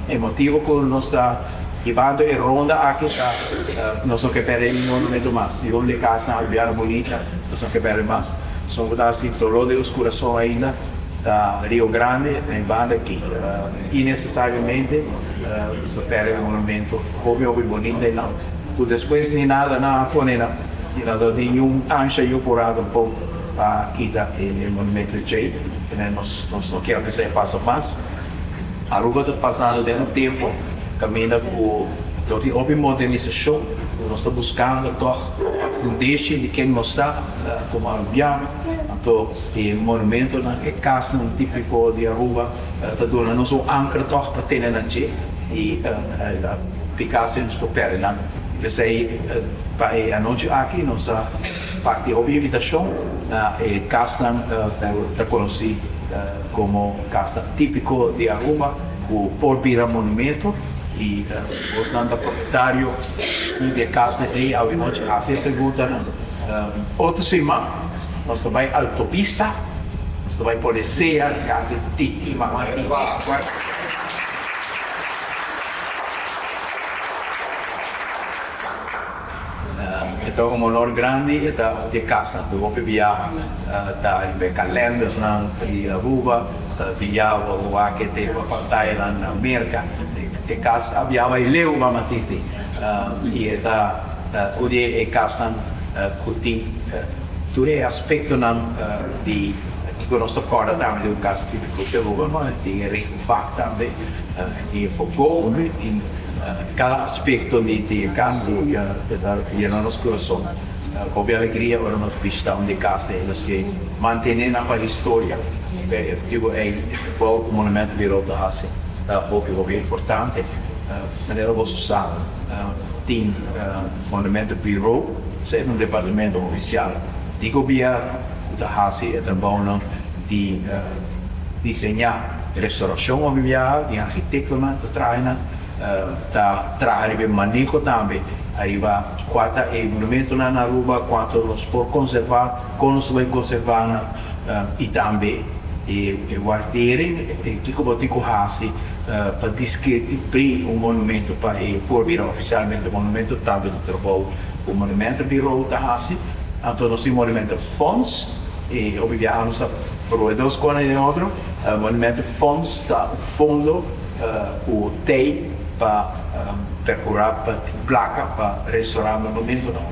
E motibo ku nos ta hibando e ronda aki ta nos no ke perde ningun monumento mas. Ningun di e kasnan Arubiano bunita nos no ke perde mas. Esun ku ta hasi dolor den nos kurason ainda ta Rio Grande na e banda aki. Inesesariamente nos ta perde un monumento hopi hopi bunita einan ku despues ni nada nan a pone nan i nan no tin niun ansha yu purá tampoco pa kita e monumento djei. Nos no kier ku esei pasa mas. Aruba ta pasando den un tempo caminda cu dor di hopi modernisacion cu nos ta buscando tog fundeshi di ken nos ta como Arubiano. Anto e monumentonan, e casnan tipico di Aruba ta duna nos un anker tog pa tene nan dje y Picasso nos por perde nan. P'esey pa e anochi aki nos a parti hopi invitacion na e casnan cu ta conoci Komo kasa típiko di Aruba ku por bira monumento i bosnan ta propietario di e kasnan ei awe nochi hasi e preguntanan. Otro siman nos ta bai Altopista, nos ta bai pone sea di kas di Titi, mama Titi. E ta un honor grandi, e ta un di e kasnan ku hopi biaha ta riba e kalendernan di Aruba, ta biaha bo wak e te riba pantayanan na Merka. E kas a biaha bai leu Mama Titi i e ta un di e kasnan ku tin tur e aspektonan di kiko nos ta kòrda tambe di un kas típiko di Aruba. Tin e regenbak tambe, tin e fogon, tin. Kada aspekto di e kas ta yena nos kurason hopi alegria ora nos bishita un di e kasnan i nos ke mantene nan pa historia. E motibu ei e trabou ku Monumento Bureau ta hasi ta hopi hopi importante. Manera boso sa tin Monumento Bureau, esei ta un departamento ofisial di gobièrnu ku ta hasi e trabounan di diseñá. Restauracion hopi biaha tin architectonan ta traha nan ta traha riba e maneho tambe ariba cua ta e monumentonan na Aruba, cuanto nos por conserva, con nos ta bay conserva nan y tambe e waardering, kico bo tin cu haci pa describri un monumento pa e por bira oficialmente monumento tambe ta trabou cu Monumentenbureau ta haci. Anto nos tin Monumentenfonds y hopi biaha nos ta Proe dos kona den otro. Monumentenfonds ta un fondo ku tei pa perkurá pa tin plaka pa restorá monumentonan.